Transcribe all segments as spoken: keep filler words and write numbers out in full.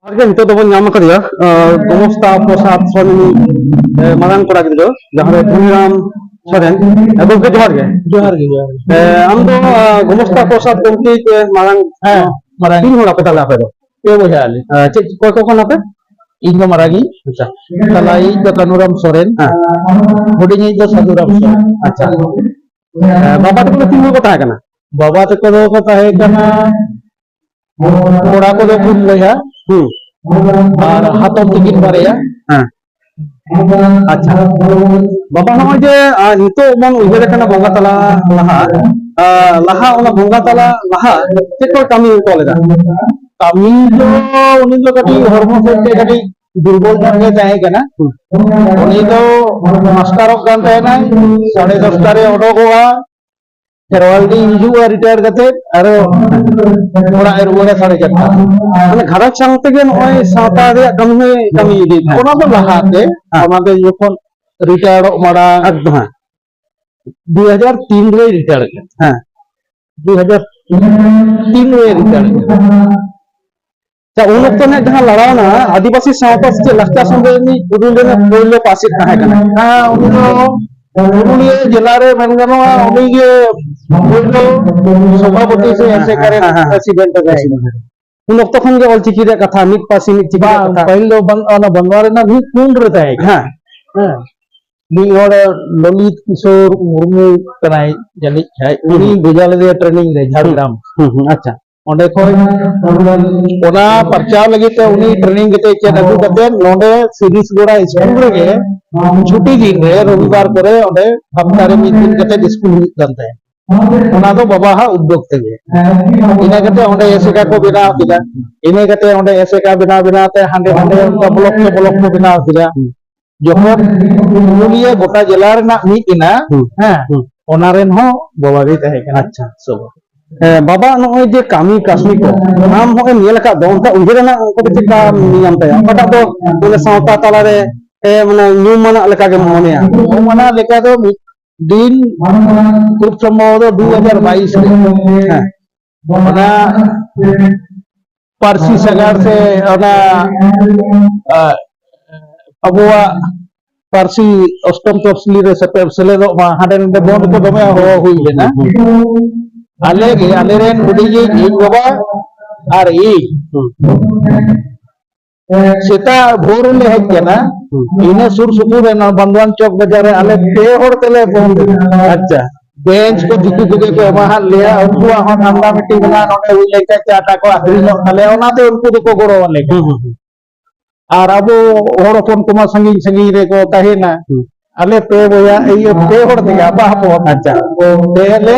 ᱟᱨ ᱜᱮ ᱱᱤᱛᱚᱜ ᱫᱚᱵᱚᱱ ᱧᱟᱢ ᱟᱠᱟᱫᱮᱭᱟ, ᱟᱸ, ᱜᱚᱢᱚᱥᱛᱟ ᱯᱨᱚᱥᱟᱫᱽ ᱥᱚᱨᱮᱱ, ᱮ, ᱢᱟᱨᱟᱝ ᱠᱚᱲᱟ ᱜᱤᱫᱽᱨᱟᱹ, ᱡᱟᱦᱟᱸ ᱫᱚ ᱫᱷᱚᱱᱤᱨᱟᱢ ᱥᱚᱨᱮᱱ᱾ ᱮ, ᱜᱚᱢᱠᱮ, ᱡᱚᱦᱟᱨ ᱜᱮ᱾ ᱡᱚᱦᱟᱨ ᱜᱮ, ᱡᱚᱦᱟᱨ ᱜᱮ᱾ ᱮ, ᱟᱢ ᱫᱚ, ᱟᱸ, ᱜᱚᱢᱚᱥᱛᱟ ᱯᱨᱚᱥᱟᱫᱽ ᱜᱚᱢᱠᱮ ᱜᱮ ᱢᱟᱨᱟᱝ, ᱦᱮᱸ, ᱢᱟᱨᱟᱝ᱾ ᱛᱤᱱ ᱦᱚᱲ ᱟᱯᱮ ᱛᱟᱦᱞᱮ ᱟᱯᱮ ᱫᱚ? ᱯᱮ ᱵᱚᱭᱦᱟ ᱟᱞᱮ᱾ ᱮ, ᱪᱮᱫ, ᱚᱠᱚᱭ ᱠᱚ ᱠᱟᱱᱟ ᱯᱮ? ᱤᱧ ᱫᱚ ᱢᱟᱨᱟᱝ ᱤᱧ᱾ ᱟᱪᱪᱷᱟ᱾ ᱛᱟᱞᱟᱭᱤᱡ ᱫᱚ ᱠᱟᱹᱱᱩᱨᱟᱢ ᱥᱚᱨᱮᱱ᱾ ᱦᱮᱸ᱾ ᱦᱩᱰᱤᱧᱤᱡ ᱫᱚ ᱥᱟᱹᱫᱷᱩᱨᱟᱢ ᱥᱚᱨᱮᱱ᱾ ᱟᱪᱪᱷᱟ᱾ ᱮ, ᱵᱟᱵᱟ ᱛᱟᱠᱚ ᱫᱚ ᱛᱤᱱ ᱦᱚᱲ ᱠᱚ ᱛᱟᱦᱮᱸ ᱠᱟᱱᱟ? ᱵᱟᱵᱟ ᱛᱟᱠᱚ ᱫᱚ ᱠᱚ ᱛᱟᱦᱮᱸ ᱠᱟᱱᱟ, ᱠᱚᱲᱟ ᱠᱚᱫᱚ ᱯᱩᱱ ᱵᱚᱭᱦᱟ᱾ ᱦᱩᱸ᱾ ᱟᱨ ᱦᱟᱛᱚᱢ ᱛᱟᱹᱠᱤᱱ ᱵᱟᱨᱭᱟ᱾ ᱦᱮᱸ᱾ ᱟᱪᱪᱷᱟ᱾ ᱵᱟᱵᱟ, ᱱᱚᱜᱼᱚᱭ ᱡᱮ, ᱟᱨ ᱱᱤᱛᱚᱜ ᱵᱚᱱ ᱩᱭᱦᱟᱹᱨ ᱠᱟᱱᱟ ᱵᱚᱸᱜᱟ ᱛᱟᱞᱟ ᱞᱟᱦᱟ, ᱟᱨ ᱞᱟᱦᱟ ᱚᱱᱟ ᱵᱚᱸᱜᱟ ᱛᱟᱞᱟ ᱞᱟᱦᱟ ᱪᱮᱫ ᱠᱚ ᱠᱟᱹᱢᱤ ᱠᱚ ᱞᱮᱫᱟ? ᱠᱟᱹᱢᱤ ᱫᱚ ᱩᱱᱤ ᱫᱚ ᱠᱟᱹᱴᱤᱡ ᱦᱚᱲᱢᱚ ᱥᱮᱫ ᱛᱮ ᱠᱟᱹᱴᱤᱡ ᱫᱩᱨᱵᱚᱞ ᱧᱚᱜ ᱜᱮ ᱛᱟᱦᱮᱸ ᱠᱟᱱᱟ᱾ ᱦᱩᱸ᱾ ᱩᱱᱤ ᱫᱚ ᱢᱟᱥᱴᱟᱨᱚᱜ ᱠᱟᱱ ᱛᱟᱦᱮᱱᱟᱭ, ᱥᱟᱲᱮ ᱫᱚᱥᱴᱟ ᱨᱮ ᱚᱰᱚᱠᱚᱜᱼᱟ, ᱠᱷᱮᱨᱣᱟᱞᱰᱤ ᱦᱤᱡᱩᱜᱼᱟ ᱨᱤᱴᱟᱭᱟᱨ ᱠᱟᱛᱮ, ᱟᱨᱚ ᱚᱲᱟᱜ ᱮ ᱨᱩᱣᱟᱹᱲᱟ ᱥᱟᱲᱮ ᱪᱟᱨᱴᱟ᱾ ᱢᱟᱱᱮ ᱜᱷᱟᱨᱚᱸᱡᱽ ᱥᱟᱶ ᱛᱮᱜᱮ ᱱᱚᱜᱼᱚᱭ ᱥᱟᱶᱛᱟ ᱨᱮᱭᱟᱜ ᱠᱟᱹᱢᱤ ᱦᱚᱸᱭ ᱠᱟᱹᱢᱤ ᱤᱫᱤᱭᱮᱫ ᱛᱟᱦᱮᱸᱫ᱾ ᱚᱱᱟ ᱫᱚ ᱞᱟᱦᱟᱛᱮ, ᱦᱮᱸ᱾ ᱚᱱᱟ ᱫᱚ ᱡᱚᱠᱷᱚᱱ ᱨᱤᱴᱟᱭᱟᱨᱚᱜ ᱢᱟᱲᱟᱝ, ᱮᱠᱫᱚᱢ, ᱦᱮᱸ᱾ ᱫᱩ ᱦᱟᱡᱟᱨ ᱛᱤᱱ ᱨᱮ ᱨᱤᱴᱟᱭᱟᱨ ᱠᱟᱱᱟ᱾ ᱦᱮᱸ᱾ ᱫᱩ ᱦᱟᱡᱟᱨ ᱛᱤᱱ ᱨᱮ ᱨᱤᱴᱟᱭᱟᱨ ᱠᱟᱱᱟ᱾ ᱟᱪᱪᱷᱟ, ᱩᱱ ᱚᱠᱛᱚ ᱨᱮᱱᱟᱜ ᱡᱟᱦᱟᱸ ᱞᱟᱲᱟᱣᱱᱟ, ᱟᱹᱫᱤᱵᱟᱹᱥᱤ ᱥᱟᱶᱛᱟ ᱥᱮᱪᱮᱫ ᱞᱟᱠᱪᱟᱨ ᱥᱚᱸᱜᱮ ᱢᱤᱫ ᱯᱩᱨᱩᱞ ᱨᱮᱱᱟᱜ ᱯᱳᱭᱞᱳ ᱯᱟᱹᱨᱥᱤ ᱛᱟᱦᱮᱸ ᱠᱟᱱᱟ᱾ ᱦᱮᱸ, ᱩᱱᱤ ᱫᱚ ᱯᱩᱨᱩᱞᱤᱭᱟᱹ ᱡᱮᱞᱟ ᱨᱮ ᱢᱮᱱ ᱜᱟᱱᱚᱜᱼᱟ, ᱩᱱᱤ ᱜᱮ ᱯᱳᱭᱞᱳ ᱥᱚᱵᱷᱟᱯᱚᱛᱤ ᱥᱮ ᱦᱮᱸ, ᱦᱮᱸ, ᱮᱥᱮᱠᱟ ᱨᱮᱱ ᱦᱮᱸ, ᱦᱮᱸ, ᱦᱮᱸ᱾ ᱯᱨᱮᱥᱤᱰᱮᱱᱴ ᱮ ᱛᱟᱦᱮᱸ ᱠᱟᱱᱟ᱾ ᱩᱱ ᱚᱠᱛᱚ ᱠᱷᱚᱱ ᱜᱮ ᱚᱞᱪᱤᱠᱤ ᱨᱮᱭᱟᱜ ᱠᱟᱛᱷᱟ, ᱢᱤᱫ ᱯᱟᱹᱨᱥᱤ ᱢᱤᱫ ᱪᱤᱠᱤ ᱨᱮᱭᱟᱜ ᱵᱟᱝ, ᱠᱟᱛᱷᱟ᱾ ᱯᱟᱹᱦᱤᱞ ᱫᱚ ᱵᱟᱝ, ᱚᱱᱟ ᱵᱟᱝᱞᱟ ᱨᱮᱱᱟᱜ ᱢᱤᱫ ᱯᱩᱱ ᱨᱮ ᱛᱟᱦᱮᱸ ᱠᱟᱱᱟ᱾ ᱦᱮᱸ᱾ ᱦᱮᱸ᱾ ᱢᱤᱫ ᱦᱚᱲ ᱞᱚᱞᱤᱛ ᱠᱤᱥᱳᱨ ᱢᱩᱨᱢᱩ ᱠᱟᱱᱟᱭ ᱡᱟᱹᱱᱤᱡ ᱠᱷᱟᱡ, ᱦᱩᱸ, ᱩᱱᱤ ᱦᱩᱸ᱾ ᱵᱷᱮᱡᱟ ᱞᱮᱫᱮᱭᱟ ᱴᱨᱮᱱᱤᱝ ᱨᱮ ᱡᱷᱟᱲᱜᱨᱟᱢ᱾ ᱦᱩᱸ, ᱦᱩᱸ, ᱟᱪᱪᱷᱟ᱾ ᱚᱸᱰᱮ ᱠᱷᱚᱱ ᱚᱱᱟ ᱯᱟᱨᱪᱟᱣ ᱞᱟᱹᱜᱤᱫ ᱛᱮ ᱩᱱᱤ ᱴᱨᱮᱱᱤᱝ ᱠᱟᱛᱮ ᱪᱮᱫ ᱟᱹᱜᱩ ᱠᱟᱛᱮ ᱱᱚᱰᱮ ᱥᱤᱨᱤᱥ ᱜᱚᱲᱟ ᱥᱠᱩᱞ ᱨᱮᱜᱮ ᱪᱷᱩᱴᱤ ᱫᱤᱱ ᱨᱮ ᱨᱚᱵᱤᱵᱟᱨ ᱠᱚᱨᱮ ᱚᱸᱰᱮ ᱦᱟᱯᱛᱟ ᱨᱮ ᱢᱤᱫ ᱫᱤᱱ ᱠᱟᱛᱮ ᱥᱠᱩᱞ ᱦᱩᱭᱩᱜ ᱠᱟᱱ ᱛᱟᱦᱮᱸᱫ᱾ ᱚᱱᱟ ᱫᱚ ᱵᱟᱵᱟ ᱦᱟᱜ ᱩᱫᱽᱫᱳᱜᱽ ᱛᱮᱜᱮ᱾ ᱤᱱᱟᱹ ᱠᱟᱛᱮ ᱚᱸᱰᱮ ᱮᱥᱮᱠᱟ ᱠᱚ ᱵᱮᱱᱟᱣ ᱠᱮᱫᱟ᱾ ᱤᱱᱟᱹ ᱠᱟᱛᱮ ᱚᱸᱰᱮ ᱮᱥᱮᱠᱟ ᱵᱮᱱᱟᱣ ᱵᱮᱱᱟᱣ ᱛᱮ ᱦᱟᱸᱰᱮ ᱱᱟᱰᱮ ᱚᱱᱠᱟ ᱵᱞᱚᱠ ᱠᱮ ᱵᱞᱚᱠ ᱠᱚ ᱵᱮᱱᱟᱣ ᱠᱮᱫᱟ᱾ ᱦᱩᱸ᱾ ᱡᱚᱠᱷᱚᱱ ᱯᱩᱨᱩᱞᱤᱭᱟᱹ ᱜᱚᱴᱟ ᱡᱮᱞᱟ ᱨᱮᱱᱟᱜ ᱢᱤᱫ ᱮᱱᱟ, ᱦᱩᱸ᱾ ᱦᱮᱸ, ᱦᱩᱸ᱾ ᱚᱱᱟ ᱨᱮᱱ ᱦᱚᱸ ᱵᱟᱵᱟ ᱜᱮ ᱛᱟᱦᱮᱸ ᱠᱟᱱᱟ᱾ ᱟᱪᱪᱷᱟ᱾ ᱥᱚᱵᱷᱟ᱾ ᱦᱮᱸ, ᱵᱟᱵᱟ, ᱱᱚᱜᱼᱚᱭ ᱡᱮ ᱠᱟᱹᱢᱤ ᱠᱟᱹᱥᱱᱤ ᱠᱚ ᱟᱢ ᱦᱚᱸᱜᱼᱮᱢ ᱧᱮᱞ ᱟᱠᱟᱫ ᱫᱚ, ᱚᱱᱠᱟ ᱩᱭᱦᱟᱹᱨ ᱨᱮᱱᱟᱜ ᱚᱱᱠᱟ ᱫᱚ ᱪᱮᱫ ᱞᱮᱠᱟ ᱧᱟᱢ ᱛᱟᱭᱟ? ᱚᱠᱟᱴᱟᱜ ᱫᱚ ᱢᱟᱱᱮ ᱥᱟᱶᱛᱟ ᱛᱟᱞᱟᱨᱮ, ᱮ, ᱢᱟᱱᱮ ᱧᱩᱢᱟᱱᱟᱜ ᱞᱮᱠᱟ ᱜᱮᱢ ᱢᱚᱱᱮᱭᱟ? ᱧᱩᱢᱟᱱᱟᱜ ᱞᱮᱠᱟ ᱫᱚ ᱢᱤᱫ ᱫᱤᱱ ᱠᱷᱩᱵ ᱥᱚᱢᱵᱷᱚᱵᱚᱛ ᱫᱩ ᱦᱟᱡᱟᱨ ᱵᱟᱭᱤᱥ ᱨᱮ᱾ ᱦᱮᱸ᱾ ᱚᱱᱟ ᱯᱟᱹᱨᱥᱤ ᱥᱟᱜᱟᱲ ᱥᱮ ᱚᱱᱟ, ᱟ, ᱟᱵᱚᱣᱟᱜ ᱯᱟᱹᱨᱥᱤ ᱚᱥᱴᱚᱢ ᱛᱚᱯᱥᱤᱞᱤ ᱨᱮ ᱥᱮᱯᱮ-, ᱥᱮᱞᱮᱫᱚᱜ ᱢᱟ, ᱦᱟᱸᱰᱮ ᱱᱚᱰᱮ ᱵᱚᱱᱫᱷ ᱠᱚ ᱫᱚᱢᱮ ᱦᱚᱦᱚ ᱦᱩᱭ ᱞᱮᱱᱟ᱾ ᱟᱞᱮ ᱜᱮ, ᱟᱞᱮᱨᱮᱱ ᱦᱩᱰᱤᱧᱤᱡ ᱤᱧ ᱵᱟᱵᱟ ᱟᱨ ᱤᱧ ᱥᱮᱛᱟᱜ ᱵᱷᱳᱨ ᱨᱮᱞᱮ ᱦᱮᱡ ᱠᱟᱱᱟ᱾ ᱤᱱᱟᱹ ᱥᱩᱨ ᱥᱩᱯᱩᱨ ᱨᱮ ᱱᱚᱣᱟ ᱵᱟᱱᱫᱣᱟᱱ ᱪᱚᱠ ᱵᱟᱡᱟᱨ ᱨᱮ ᱟᱞᱮ ᱯᱮ ᱦᱚᱲ ᱛᱮᱞᱮ ᱵᱚᱱᱫᱷ ᱮᱱᱟ᱾ ᱟᱪᱪᱷᱟ᱾ ᱵᱮᱧᱪ ᱠᱚ ᱫᱤᱠᱩ ᱠᱚᱜᱮ ᱠᱚ ᱮᱢᱟᱦᱟᱫ ᱞᱮᱭᱟ, ᱩᱱᱠᱩᱣᱟᱜ ᱦᱚᱸ ᱫᱷᱟᱱᱫᱟ ᱢᱤᱴᱤᱝ ᱢᱮᱱᱟᱜᱼᱟ, ᱱᱚᱰᱮ ᱦᱩᱭ ᱞᱮᱱᱠᱷᱟᱱ ᱪᱟ ᱴᱟ ᱠᱚ ᱟᱹᱠᱷᱨᱤᱧᱚᱜ ᱛᱟᱞᱮᱭᱟ, ᱚᱱᱟᱛᱮ ᱩᱱᱠᱩ ᱫᱚᱠᱚ ᱜᱚᱲᱚ ᱟᱞᱮ ᱠᱟᱱᱟ᱾ ᱦᱩᱸ, ᱦᱩᱸ, ᱦᱩᱸ᱾ ᱟᱨ ᱟᱵᱚ ᱦᱚᱲ ᱦᱚᱯᱚᱱ ᱠᱚᱢᱟ ᱥᱟᱺᱜᱤᱧ ᱥᱟᱺᱜᱤᱧ ᱨᱮᱠᱚ ᱛᱟᱦᱮᱱᱟ᱾ ᱦᱩᱸ᱾ ᱟᱞᱮ ᱯᱮ ᱵᱚᱭᱦᱟ, ᱤᱭᱟᱹ, ᱯᱮ ᱦᱚᱲ ᱛᱮᱜᱮ ᱟᱯᱟ ᱦᱚᱯᱚᱱ᱾ ᱟᱪᱪᱷᱟ᱾ ᱛᱮᱞᱮ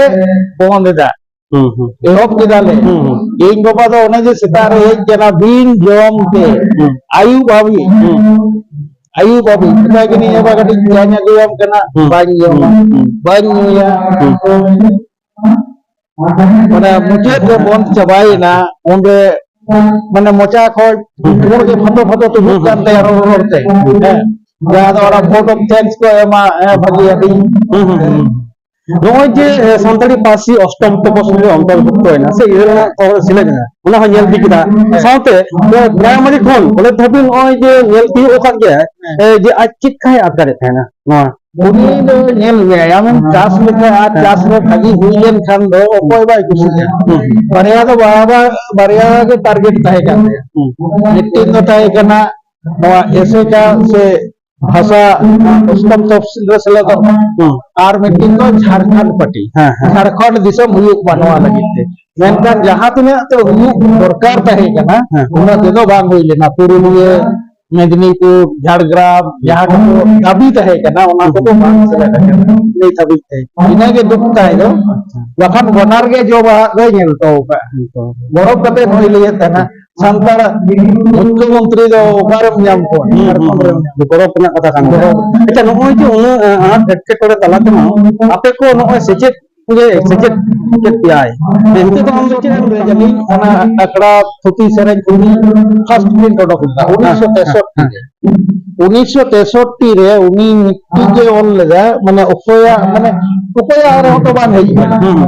ᱵᱚᱱᱫ ᱮᱫᱟ᱾ ᱦᱩᱸ, ᱦᱩᱸ᱾ ᱮᱦᱚᱵ ᱠᱮᱫᱟᱞᱮ᱾ ᱦᱩᱸ, ᱦᱩᱸ᱾ ᱤᱧ ᱵᱟᱵᱟ ᱫᱚ ᱚᱱᱮ ᱡᱮ ᱥᱮᱛᱟᱜ ᱨᱮ ᱦᱮᱡ ᱠᱟᱱᱟ, ᱵᱤᱱ ᱡᱚᱢ ᱛᱮ, ᱦᱩᱸ᱾ ᱟᱹᱭᱩᱵ ᱦᱟᱹᱵᱤᱡ᱾ ᱦᱩᱸ᱾ ᱟᱹᱭᱩᱵ ᱦᱟᱹᱵᱤᱡ᱾ ᱢᱮᱛᱟᱭ ᱠᱟᱹᱱᱟᱹᱧ, "ᱮ ᱵᱟ, ᱠᱟᱹᱴᱤᱡ ᱪᱟᱧ ᱟᱹᱜᱩᱭᱟᱢ ᱠᱟᱱᱟ, ᱦᱩᱸ᱾ ᱵᱟᱹᱧ ᱡᱚᱢᱟ, ᱦᱩᱸ, ᱦᱩᱸ᱾ ᱵᱟᱹᱧ ᱧᱩᱭᱟ᱾" ᱦᱩᱸ᱾ ᱢᱟᱱᱮ ᱢᱩᱪᱟᱹᱫ ᱨᱮ ᱵᱚᱱᱫ ᱪᱟᱵᱟᱭᱮᱱᱟ᱾ ᱩᱱᱨᱮ ᱢᱟᱱᱮ ᱢᱚᱪᱟ ᱠᱷᱚᱡ ᱦᱩᱸ᱾ ᱯᱩᱸᱲ ᱜᱮ ᱯᱷᱟᱛᱚ ᱯᱷᱟᱛᱚ ᱛᱩᱫᱩᱜ ᱦᱩᱸ, ᱦᱩᱸ᱾ ᱠᱟᱱ ᱛᱟᱭᱟ ᱨᱚᱲ ᱨᱚᱲ ᱛᱮ᱾ ᱦᱩᱸ᱾ ᱦᱮᱸ᱾ ᱡᱟᱦᱟᱸ ᱫᱚ ᱚᱱᱟ vote of thanks ᱠᱚ ᱮᱢᱟ, ᱦᱮᱸ, ᱵᱷᱟᱹᱜᱤ ᱟᱹᱰᱤ᱾ ᱦᱩᱸ, ᱦᱩᱸ, ᱦᱩᱸ᱾ ᱱᱚᱜᱼᱚᱭ ᱡᱮ, ᱮ, ᱥᱟᱱᱛᱟᱲᱤ ᱯᱟᱹᱨᱥᱤ ᱚᱥᱴᱚᱢ ᱛᱚᱯᱚᱥᱤᱞ ᱨᱮ ᱚᱱᱛᱚᱨᱵᱷᱩᱠᱛᱚ ᱮᱱᱟ, ᱥᱮ ᱤᱨᱟᱹᱞ ᱟᱱᱟᱜ ᱛᱚᱦᱚᱵ ᱨᱮ ᱥᱮᱞᱮᱫ ᱮᱱᱟ, ᱚᱱᱟ ᱦᱚᱸ ᱧᱮᱞ ᱴᱷᱤᱠ ᱠᱮᱫᱟ᱾ ᱦᱮᱸ᱾ ᱥᱟᱶᱛᱮ, ᱮ, primary ᱠᱷᱚᱱ ᱠᱚᱞᱮᱡᱽ ᱫᱷᱟᱹᱵᱤᱡ ᱱᱚᱜᱼᱚᱭ ᱡᱮ ᱧᱮᱞ ᱛᱤᱭᱳᱜ ᱟᱠᱟᱫ ᱜᱮᱭᱟ, ᱦᱮᱸ᱾ ᱮ, ᱡᱮ ᱟᱡ ᱪᱮᱫ ᱞᱮᱠᱟᱭ ᱟᱴᱠᱟᱨᱮᱫ ᱛᱟᱦᱮᱱᱟ ᱱᱚᱣᱟ? ᱩᱱᱤ ᱫᱚ ᱧᱮᱞ ᱢᱮ, ᱟᱢᱮᱢ ᱪᱟᱥ ᱞᱮᱠᱷᱟᱱ ᱟᱨ ᱦᱮᱸ᱾ ᱪᱟᱥ ᱨᱮ ᱵᱷᱟᱹᱜᱤ ᱦᱩᱭ ᱞᱮᱱᱠᱷᱟᱱ ᱫᱚ ᱚᱠᱚᱭ ᱵᱟᱭ ᱠᱩᱥᱤᱜᱼᱟ? ᱦᱩᱸ᱾ ᱵᱟᱨᱭᱟ ᱫᱚ ᱵᱟᱨ-, ᱵᱟᱨᱭᱟ ᱜᱮ target ᱛᱟᱦᱮᱸ ᱠᱟᱱ ᱛᱟᱭᱟ᱾ ᱦᱩᱸ᱾ ᱢᱤᱫᱴᱮᱱ ᱫᱚ ᱛᱟᱦᱮᱸ ᱠᱟᱱᱟ ᱱᱚᱣᱟ ᱮᱥᱮᱠᱟ ᱥᱮ ᱵᱷᱟᱥᱟ ᱚᱥᱴᱚᱢ ᱛᱚᱯᱥᱤᱞ ᱨᱮ ᱥᱮᱞᱮᱫᱚᱜ ᱢᱟ᱾ ᱦᱩᱸ᱾ ᱟᱨ ᱢᱤᱫᱴᱤᱱ ᱫᱚ ᱡᱷᱟᱲᱠᱷᱚᱸᱰ ᱯᱟᱨᱴᱤ, ᱦᱮᱸ, ᱦᱮᱸ᱾ ᱡᱷᱟᱲᱠᱷᱚᱸᱰ ᱫᱤᱥᱚᱢ ᱦᱩᱭᱩᱜ ᱢᱟ ᱱᱚᱣᱟ ᱞᱟᱹᱜᱤᱫ ᱛᱮ᱾ ᱢᱮᱱᱠᱷᱟᱱ ᱡᱟᱦᱟᱸ ᱛᱤᱱᱟᱹᱜ ᱛᱮ ᱦᱩᱭᱩᱜ ᱫᱚᱨᱠᱟᱨ ᱛᱟᱦᱮᱸ ᱠᱟᱱᱟ, ᱦᱮᱸ᱾ ᱩᱱᱟᱹᱜ ᱛᱮᱫᱚ ᱵᱟᱝ ᱦᱩᱭ ᱞᱮᱱᱟ᱾ ᱯᱩᱨᱩᱞᱤᱭᱟᱹ, ᱢᱮᱫᱽᱱᱤᱯᱩᱨ, ᱡᱷᱟᱲᱜᱨᱟᱢ, ᱦᱩᱸ᱾ ᱡᱟᱦᱟᱸ ᱠᱚ ᱫᱟᱹᱵᱤ ᱛᱟᱦᱮᱸ ᱠᱟᱱᱟ, ᱚᱱᱟ ᱦᱩᱸ᱾ ᱠᱚᱫᱚ ᱵᱟᱝ ᱥᱮᱞᱮᱫ ᱟᱠᱟᱱᱟ ᱱᱤᱛ ᱦᱟᱹᱵᱤᱡ ᱛᱮ᱾ ᱤᱱᱟᱹᱜᱮ ᱫᱩᱠ ᱛᱟᱭ ᱫᱚ᱾ ᱟᱪᱪᱷᱟ᱾ ᱵᱟᱠᱷᱟᱱ ᱵᱟᱱᱟᱨ ᱜᱮ ᱡᱚᱵᱟᱜ ᱫᱚᱭ ᱧᱮᱞ ᱦᱚᱴᱚ ᱟᱠᱟᱫᱼᱟ᱾ ᱦᱮᱸ ᱛᱚ᱾ ᱜᱚᱨᱚᱵ ᱠᱟᱛᱮ ᱱᱩᱭ ᱞᱟᱹᱭᱮᱫ ᱛᱟᱦᱮᱱᱟ, ᱥᱟᱱᱛᱟᱲ ᱢᱩᱠᱷᱭᱚᱢᱚᱱᱛᱨᱤ ᱫᱚ ᱚᱠᱟᱨᱮᱢ ᱧᱟᱢ ᱠᱚᱣᱟ? ᱦᱩᱸ, ᱦᱩᱸ, ᱡᱷᱟᱲᱠᱷᱚᱸᱰ ᱨᱮᱢ ᱦᱩᱸ᱾ ᱧᱟᱢ ᱠᱚᱣᱟ᱾ ᱜᱚᱨᱚᱵ ᱨᱮᱱᱟᱜ ᱠᱟᱛᱷᱟ ᱠᱟᱱ ᱜᱮᱭᱟ᱾ ᱜᱚᱨᱚᱵ᱾ ᱟᱪᱪᱷᱟ, ᱱᱚᱜᱼᱚᱭ ᱡᱮ ᱩᱱᱟᱹᱜ, ᱮ, ᱟᱱᱟᱴ ᱮᱴᱠᱮᱴᱚᱬᱮ ᱛᱟᱞᱟ ᱛᱮᱦᱚᱸ ᱟᱯᱮ ᱠᱚ ᱱᱚᱜᱼᱚᱭ ᱥᱮᱪᱮᱫ ᱜᱮ ᱥᱮᱪᱮᱫ ᱠᱮᱫ ᱯᱮᱭᱟᱭ᱾ ᱱᱤᱛᱚᱜ ᱫᱚ ᱟᱢ ᱫᱚ ᱪᱮᱫ ᱮᱢ ᱞᱟᱹᱭᱟ? ᱟᱹᱞᱤᱧ ᱚᱱᱟ ᱟᱠᱷᱲᱟ ᱛᱷᱩᱛᱤ ᱥᱮᱨᱮᱧ ᱠᱚ first print ᱚᱰᱚᱠ ᱞᱮᱫᱟ, ᱦᱮᱸ, ᱩᱱᱤᱥᱥᱚ ᱛᱮᱥᱚᱴᱴᱤ ᱦᱮᱸ, ᱨᱮ᱾ ᱦᱮᱸ᱾ ᱩᱱᱤᱥᱥᱚ ᱛᱮᱥᱚᱴᱴᱤ ᱨᱮ ᱩᱱᱤ ᱢᱤᱫᱴᱤᱡ ᱜᱮ ᱚᱞ ᱞᱮᱫᱟ, ᱢᱟᱱᱮ ᱚᱠᱚᱭᱟᱜ, ᱢᱟᱱᱮ ᱚᱠᱚᱭᱟᱜ ᱨᱮᱦᱚᱸ ᱛᱚ ᱵᱟᱝ ᱦᱮᱡ ᱟᱠᱟᱱᱟ᱾ ᱦᱩᱸ᱾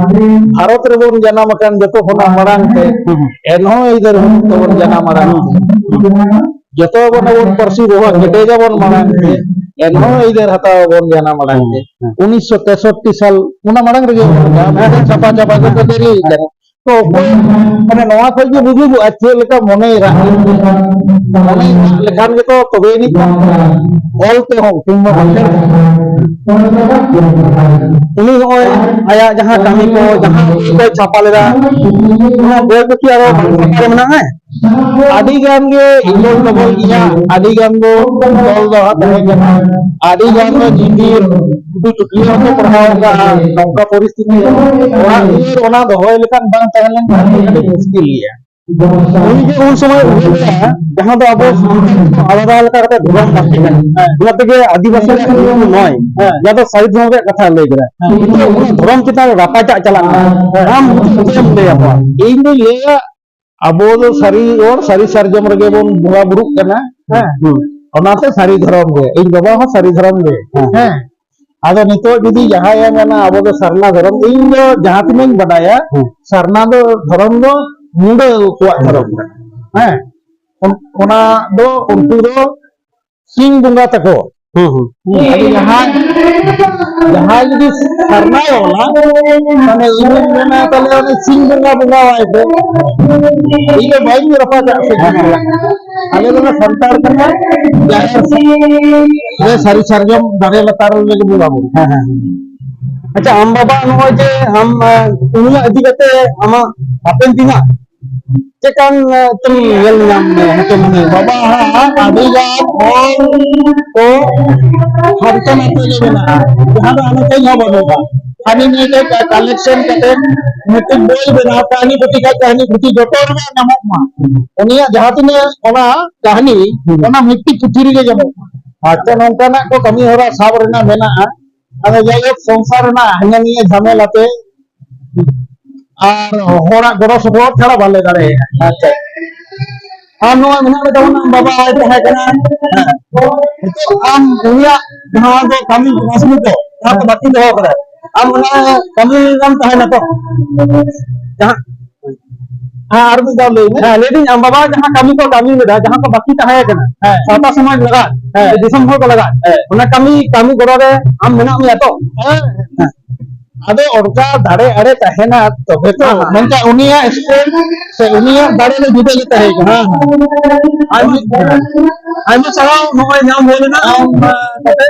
ᱵᱷᱟᱨᱚᱛ ᱨᱮᱵᱚᱱ ᱡᱟᱱᱟᱢ ᱟᱠᱟᱱ ᱡᱚᱛᱚ ᱠᱷᱚᱱᱟᱜ ᱢᱟᱲᱟᱝ ᱛᱮ, ᱦᱩᱸ᱾ ᱮᱱᱦᱚᱸ ᱟᱹᱭᱫᱟᱹᱨ ᱵᱟᱹᱱᱩᱜ ᱛᱟᱵᱚᱱ ᱡᱟᱱᱟᱢ ᱟᱲᱟᱝ ᱛᱮ᱾ ᱡᱚᱛᱚ ᱵᱚᱱ ᱟᱵᱚᱱ ᱯᱟᱹᱨᱥᱤ ᱵᱚᱦᱚᱜ ᱠᱮᱴᱮᱡᱟᱵᱚᱱ ᱢᱟᱲᱟᱝ ᱛᱮ, ᱮᱱᱦᱚᱸ ᱟᱹᱭᱫᱟᱹᱨ ᱦᱟᱛᱟᱣ ᱟᱵᱚᱱ ᱡᱟᱱᱟᱢ ᱟᱲᱟᱝ ᱛᱮ᱾ ᱦᱩᱸ᱾ ᱩᱱᱤᱥᱥᱚ ᱛᱮᱥᱚᱴᱴᱤ ᱥᱟᱞ, ᱚᱱᱟ ᱢᱟᱲᱟᱝ ᱨᱮᱜᱮ ᱚᱱᱠᱟ ᱪᱷᱟᱯᱟ ᱪᱷᱟᱯᱟ ᱠᱟᱛᱮ ᱫᱮᱨᱤ ᱟᱠᱟᱱᱟ᱾ ᱛᱚ ᱚᱠᱚᱭ, ᱢᱟᱱᱮ ᱱᱚᱣᱟ ᱠᱷᱚᱡ ᱜᱮ ᱵᱩᱡᱩᱜᱚᱜᱼᱟ ᱪᱮᱫ ᱞᱮᱠᱟ ᱢᱚᱱᱮᱭ ᱨᱟᱜ, ᱢᱚᱱᱮᱭ ᱨᱟᱜ ᱞᱮᱠᱷᱟᱱ ᱜᱮᱛᱚ ᱛᱚᱵᱮ ᱟᱹᱱᱤᱡ ᱚᱞ ᱛᱮᱦᱚᱸ ᱠᱤᱝᱵᱟ ᱵᱟᱠᱷᱮᱬ᱾ ᱩᱱᱤ ᱱᱚᱜᱼᱚᱭ ᱟᱭᱟᱜ ᱡᱟᱦᱟᱸ ᱠᱟᱹᱢᱤ ᱠᱚ, ᱡᱟᱦᱟᱸ ᱠᱚᱭ ᱪᱷᱟᱯᱟ ᱞᱮᱫᱟ, ᱚᱱᱟ ᱵᱳᱭ ᱠᱚ ᱠᱤ ᱟᱨᱚ ᱵᱟᱝ ᱪᱷᱟᱯᱟ ᱨᱮ ᱢᱮᱱᱟᱜᱼᱟ? ᱟᱹᱰᱤ ᱜᱟᱱ ᱜᱮ ᱤᱜᱚᱞ ᱛᱚᱵᱚᱞ ᱜᱮᱭᱟ, ᱟᱹᱰᱤ ᱜᱟᱱ ᱫᱚ ᱛᱚᱞ ᱫᱚᱦᱲᱟ ᱛᱟᱦᱮᱸ ᱠᱟᱱᱟ, ᱟᱹᱰᱤ ᱜᱟᱱ ᱫᱚ ᱡᱤᱣᱤ ᱩᱱᱠᱩ ᱪᱩᱴᱤᱭᱟᱹ ᱦᱚᱸᱠᱚ ᱯᱟᱲᱦᱟᱣ ᱟᱠᱟᱫᱼᱟ᱾ ᱱᱚᱝᱠᱟ ᱯᱚᱨᱤᱥᱛᱷᱤᱛᱤ ᱨᱮ ᱚᱲᱟᱜ ᱫᱩᱣᱟᱹᱨ ᱚᱱᱟ ᱫᱚᱦᱚᱭ ᱞᱮᱠᱟᱱ ᱵᱟᱝ ᱛᱟᱦᱮᱸ ᱞᱮᱱᱠᱷᱟᱱ ᱫᱚ ᱟᱹᱰᱤ ᱢᱩᱥᱠᱤᱞ ᱜᱮᱭᱟ᱾ ᱩᱱᱤ ᱡᱮ ᱩᱱ ᱥᱚᱢᱚᱭ ᱩᱭᱦᱟᱹᱨ ᱞᱮᱫᱟ, ᱡᱟᱦᱟᱸ ᱫᱚ ᱟᱵᱚ ᱥᱟᱱᱛᱟᱲ ᱠᱚ ᱟᱞᱟᱫᱟ ᱞᱮᱠᱟ ᱠᱟᱛᱮ ᱫᱷᱚᱨᱚᱢ ᱞᱟᱹᱠᱛᱤ ᱠᱟᱱᱟ᱾ ᱦᱮᱸ᱾ ᱚᱱᱟ ᱛᱮᱜᱮ ᱟᱹᱫᱤᱵᱟᱹᱥᱤ ᱨᱮᱭᱟᱜ ᱧᱩᱛᱩᱢ ᱱᱚᱭ, ᱦᱮᱸ᱾ ᱡᱟᱦᱟᱸ ᱫᱚ ᱥᱟᱹᱨᱤ ᱫᱷᱚᱨᱚᱢ ᱨᱮᱭᱟᱜ ᱠᱟᱛᱷᱟ ᱞᱟᱹᱭ ᱠᱮᱫᱟ᱾ ᱦᱮᱸ᱾ ᱱᱤᱛᱚᱜ ᱚᱱᱟ ᱫᱷᱚᱨᱚᱢ ᱪᱮᱛᱟᱱ ᱨᱮ ᱨᱟᱯᱟᱪᱟᱜ ᱪᱟᱞᱟᱜ ᱠᱟᱱᱟ᱾ ᱦᱮᱸ᱾ ᱟᱢ ᱪᱮᱫ ᱮᱢ ᱞᱟᱹᱭ ᱟᱠᱚᱣᱟ? ᱤᱧ ᱫᱚᱧ ᱞᱟᱹᱭᱟ, ᱟᱵᱚ ᱫᱚ ᱥᱟᱹᱨᱤ ᱦᱚᱲ, ᱥᱟᱹᱨᱤ ᱥᱟᱨᱡᱚᱢ ᱨᱮᱜᱮ ᱵᱚᱱ ᱵᱚᱸᱜᱟ ᱵᱩᱨᱩᱜ ᱠᱟᱱᱟ᱾ ᱦᱮᱸ᱾ ᱦᱩᱸ᱾ ᱚᱱᱟᱛᱮ ᱥᱟᱹᱨᱤ ᱫᱷᱚᱨᱚᱢ ᱜᱮ, ᱤᱧ ᱵᱟᱵᱟ ᱦᱚᱸ ᱥᱟᱹᱨᱤ ᱫᱷᱚᱨᱚᱢ ᱜᱮ᱾ ᱦᱮᱸ᱾ ᱦᱮᱸ᱾ ᱟᱫᱚ ᱱᱤᱛᱚᱜ ᱡᱩᱫᱤ ᱡᱟᱦᱟᱸᱭᱮ ᱢᱮᱱᱟ ᱟᱵᱚ ᱫᱚ ᱥᱟᱨᱱᱟ ᱫᱷᱚᱨᱚᱢ, ᱤᱧ ᱫᱚ ᱡᱟᱦᱟᱸ ᱛᱤᱱᱟᱹᱜ ᱤᱧ ᱵᱟᱰᱟᱭᱟ, ᱦᱩᱸ᱾ ᱥᱟᱨᱱᱟ ᱫᱚ ᱫᱷᱚᱨᱚᱢ ᱫᱚ ᱢᱩᱰᱟᱹ ᱠᱚᱣᱟᱜ ᱫᱷᱚᱨᱚᱢ ᱠᱟᱱᱟ᱾ ᱦᱮᱸ᱾ ᱚᱱ-, ᱚᱱᱟ ᱫᱚ ᱩᱱᱠᱩ ᱫᱚ ᱥᱤᱧ ᱵᱚᱸᱜᱟ ᱛᱟᱠᱚ᱾ ᱦᱩᱸ, ᱦᱩᱸ᱾ ᱟᱫᱚ ᱡᱟᱦᱟᱸᱭ, ᱡᱟᱦᱟᱸᱭ ᱡᱩᱫᱤ ᱥᱟᱨᱱᱟᱭ ᱚᱞᱟ, ᱢᱟᱱᱮ ᱤᱧ ᱢᱮᱱᱟ ᱛᱟᱦᱞᱮ ᱩᱱᱤ ᱥᱤᱧ ᱵᱚᱸᱜᱟ ᱵᱚᱸᱜᱟᱣᱟᱭ ᱯᱮ᱾ ᱤᱧ ᱫᱚ ᱵᱟᱹᱧ ᱨᱟᱯᱟᱪᱟᱜ ᱥᱮ ᱪᱮᱫ᱾ ᱟᱞᱮ ᱫᱚᱞᱮ ᱥᱟᱱᱛᱟᱲ ᱠᱟᱱᱟ, ᱡᱟᱦᱮᱨ ᱥᱟᱹᱲᱤᱢ ᱨᱮ ᱥᱟᱹᱨᱤ ᱥᱟᱨᱡᱚᱢ ᱫᱟᱨᱮ ᱞᱟᱛᱟᱨ ᱨᱮᱜᱮ ᱵᱚᱸᱜᱟ ᱵᱩᱨᱩ᱾ ᱦᱮᱸ, ᱦᱮᱸ᱾ ᱟᱪᱪᱷᱟ, ᱟᱢ ᱵᱟᱵᱟ ᱱᱚᱜᱼᱚᱭ ᱡᱮ ᱟᱢ, ᱟᱸ, ᱩᱱᱤᱭᱟᱜ ᱤᱫᱤ ᱠᱟᱛᱮ ᱟᱢᱟᱜ ᱦᱟᱯᱮᱱ ᱫᱤᱱᱟᱜ ᱪᱮᱫᱠᱟᱱ, ᱮ, ᱪᱮᱫ ᱧᱮᱞ ᱧᱟᱢ ᱢᱮ, ᱦᱚᱭᱛᱳ ᱢᱟᱱᱮ ᱵᱟᱵᱟ ᱦᱟᱜ ᱟᱹᱰᱤ ᱜᱟᱱ ᱚᱞ ᱠᱚ ᱦᱟᱱᱛᱮ ᱱᱟᱛᱮ ᱜᱮ ᱢᱮᱱᱟᱜᱼᱟ, ᱡᱟᱦᱟᱸ ᱫᱚ ᱟᱞᱮ ᱴᱷᱮᱱ ᱦᱚᱸ ᱵᱟᱹᱱᱩᱜᱼᱟ᱾ ᱦᱟᱹᱱᱤ ᱱᱟᱹᱭ ᱴᱷᱮᱱ collection ᱠᱟᱛᱮ ᱢᱤᱫᱴᱤᱡ ᱵᱳᱭ ᱵᱮᱱᱟᱣ, ᱠᱟᱹᱦᱱᱤ ᱯᱩᱛᱷᱤ ᱠᱷᱟᱡ ᱠᱟᱹᱦᱱᱤ ᱯᱩᱛᱷᱤ ᱡᱚᱛᱚ ᱨᱮᱱᱟᱜ ᱧᱟᱢᱚᱜ ᱢᱟ᱾ ᱩᱱᱤᱭᱟᱜ ᱡᱟᱦᱟᱸ ᱛᱤᱱᱟᱹᱜ ᱚᱱᱟ ᱠᱟᱹᱦᱱᱤ, ᱦᱩᱸ᱾ ᱚᱱᱟ ᱢᱤᱫᱴᱤᱡ ᱯᱩᱛᱷᱤ ᱨᱮᱜᱮ ᱧᱟᱢᱚᱜ ᱢᱟ᱾ ᱟᱪᱪᱷᱟ, ᱱᱚᱝᱠᱟᱱᱟᱜ ᱠᱚ ᱠᱟᱹᱢᱤ ᱦᱚᱨᱟ ᱥᱟᱵ ᱨᱮᱱᱟᱜ ᱢᱮᱱᱟᱜᱼᱟ᱾ ᱟᱫᱚ ᱡᱟᱭᱦᱳᱠ, ᱥᱚᱝᱥᱟᱨ ᱨᱮᱱᱟᱜ ᱦᱟᱱᱟ ᱱᱤᱭᱟᱹ ᱡᱷᱟᱢᱮᱞᱟ ᱛᱮ ᱟᱨ ᱦᱚᱲᱟᱜ ᱜᱚᱲᱚ ᱥᱚᱯᱚᱦᱚᱫ ᱪᱷᱟᱲᱟ ᱵᱟᱞᱮ ᱫᱟᱲᱮᱭᱟᱜᱼᱟ᱾ ᱟᱪᱪᱷᱟ᱾ ᱟᱨ ᱱᱚᱣᱟ ᱢᱮᱱᱟᱜ ᱞᱮ ᱛᱟᱵᱚᱱᱟ, ᱵᱟᱵᱟ ᱦᱚᱸᱭ ᱛᱟᱦᱮᱸ ᱠᱟᱱᱟ᱾ ᱦᱮᱸ᱾ ᱱᱤᱛᱚᱜ ᱟᱢ ᱩᱱᱤᱭᱟᱜ ᱡᱟᱦᱟᱸ ᱫᱚ ᱠᱟᱹᱢᱤ ᱠᱟᱹᱥᱱᱤ ᱠᱚ, ᱡᱟᱦᱟᱸ ᱠᱚ ᱵᱟᱹᱠᱤ ᱫᱚᱦᱚ ᱠᱟᱫᱟ, ᱟᱢ ᱚᱱᱟ ᱠᱟᱹᱢᱤ ᱨᱮᱢ ᱛᱟᱦᱮᱱᱟ ᱛᱚ? ᱡᱟᱦᱟᱸ ᱦᱮᱸ, ᱟᱨ ᱢᱤᱫ ᱫᱷᱟᱣ ᱞᱟᱹᱭ ᱢᱮ᱾ ᱦᱮᱸ, ᱞᱟᱹᱭᱫᱟᱹᱧ ᱟᱢ ᱵᱟᱵᱟ ᱡᱟᱦᱟᱸ ᱠᱟᱹᱢᱤ ᱠᱚ ᱠᱟᱹᱢᱤ ᱞᱮᱫᱟ, ᱡᱟᱦᱟᱸ ᱠᱚ ᱵᱟᱹᱠᱤ ᱛᱟᱦᱮᱸ ᱠᱟᱱᱟ, ᱦᱮᱸ᱾ ᱥᱟᱶᱛᱟ ᱥᱚᱢᱟᱡᱽ ᱞᱟᱜᱟᱫ, ᱦᱮᱸ᱾ ᱫᱤᱥᱚᱢ ᱦᱚᱲ ᱠᱚ ᱞᱟᱜᱟᱫ, ᱦᱮᱸ᱾ ᱚᱱᱟ ᱠᱟᱹᱢᱤ, ᱠᱟᱹᱢᱤ ᱜᱚᱲᱚ ᱨᱮ ᱟᱢ ᱢᱮᱱᱟᱜ ᱢᱮᱭᱟ ᱛᱚ? ᱦᱮᱸ᱾ ᱟᱫᱚ ᱚᱱᱠᱟ ᱫᱟᱲᱮ ᱟᱲᱮ ᱛᱟᱦᱮᱱᱟ ᱛᱚᱵᱮ ᱛᱚ, ᱦᱮᱸ, ᱦᱮᱸ᱾ ᱢᱮᱱᱠᱷᱟᱱ ᱩᱱᱤᱭᱟᱜ ᱥᱴᱮᱯ ᱥᱮ ᱩᱱᱤᱭᱟᱜ ᱫᱟᱲᱮ ᱫᱚ ᱡᱩᱫᱟᱹ ᱜᱮ ᱛᱟᱦᱮᱸ ᱠᱟᱱᱟ᱾ ᱦᱮᱸ, ᱦᱮᱸ᱾ ᱟᱭᱢᱟ, ᱟᱭᱢᱟ ᱥᱟᱨᱦᱟᱣ ᱱᱚᱜᱼᱚᱭ ᱧᱟᱢ ᱦᱩᱭ ᱞᱮᱱᱟ᱾ ᱟᱢ, ᱟᱸ, ᱠᱟᱛᱮ,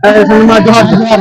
ᱦᱮᱸ, ᱢᱟ ᱡᱚᱦᱟᱨ, ᱡᱚᱦᱟᱨ᱾